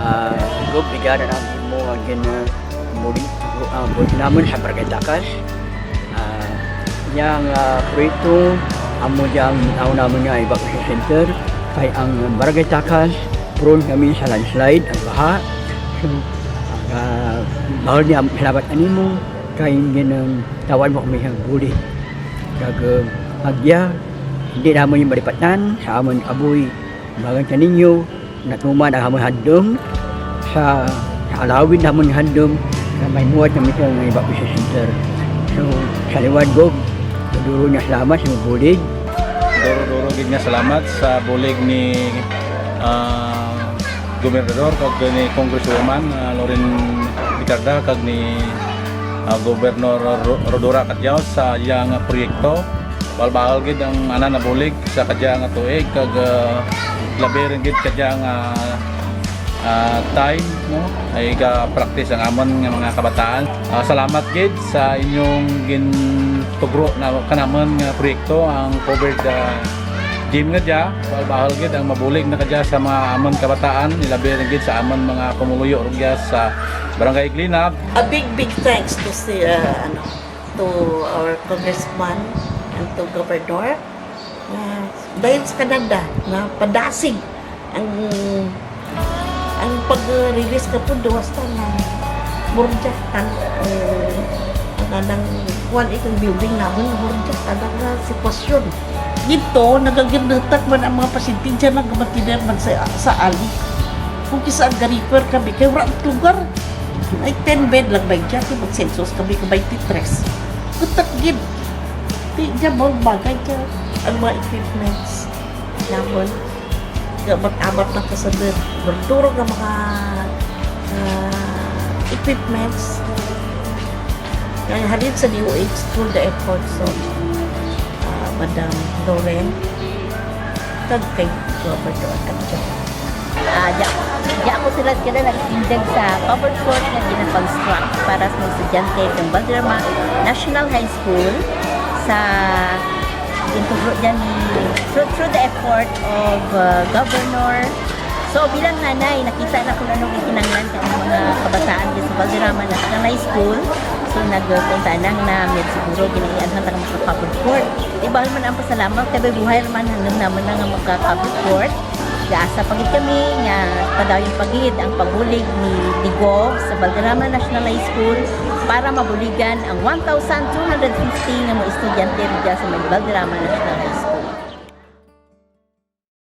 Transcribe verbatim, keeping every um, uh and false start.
Ah, Gob, ligaya na ang imo, ah, gin-, ah, bulig, ah, bulig namun sa Barangay Takas. Ah, dyang, ah, proyekto, amo dyang tao namun nga evacuation center, kay ang Barangay Takas, prone kami sa landslide, ang baha. So, ah, bahul nga salamat kanimo, kay gin-, ah, tawag mo kami sa bulig. Kag, ah, agya, indi namun malipatan sa amun kabuhi, bagan kaninyo, natuman ang amun handum, sa, sa alawid namun handum, nga may muwat kami sa mga evacuation center. So, sa liwat, Gob, duro-duro nga salamat sa bulig. Duro-duro gid nga salamat sa bulig ni, ah, Gobernador kag ni Congresswoman, ah, Loren Legarda kag ni, ah, Gobernador Ro-, Rhodora Cadiao sa dyang proyekto. Bahul-bahul gid ang ana nabulig sa kadya nga tuig kag, ah, labi run gid kadya nga, ah, time, no? Ay ga-practice ang amun nga mga kabataan. Ah, salamat gid sa inyong gintugro na kanamun nga proyekto, ang covered, ah, gym nga dya. Bahul-bahul gid ang mabulig na kadya sa mga amun kabataan, ilabi run gid sa amun mga pumuluyo rugya sa Barangay Iglinab. A big, big thanks to si, ah, ano, to our congressman and to governor. Ah, dayon sa kananda, napadasig ang, ang pag-release ka pondo, hasta na murjak ang, ang, ang, ang kuwan, ikang building namun, murjak ang, ang sitwasyon. Didto, nagaginutak man ang mga pasyente, dyan lang gamatiner man sa, sa ali. Kon kis-a garefer kami, kay wara lugar. Ay, ten bed lang bay dya, kay mag-census kami ka baynte tres. Gutak gid. Ti dya, mga bagay dya, ang mga equipments namun. Kay abat-abat lang ka sa duro nga mga, ah, equipments. Nga halin sa D O H through the efforts of, ah, Madam Loren. Kag kay Governor Cadiao. Ah, dya, dya ako sila, sila nagtindog sa covered court nga gina-construct para sa mga estudyante kang Valderrama National High School sa gintugro dyan ni, through, through the effort of, uh, Governor. So, bilang nanay, nakita na kon ano ang kinahanglan kang mga kabataan dyan sa Valderrama National High School. So, nagpunta na nga, may siguro, ginaianhan ta nga mga covered court. Ti bahul man ang pasalamat, kay buhay-buhay man handum namun na nga magka-covered court. Gaasa pa gid kami nga padayon pa gid ang pagbulig ni Gov sa Valderrama National High School para mabuligan ang one thousand two hundred fifty nga mga estudyante rugya sa may Valderrama National High School.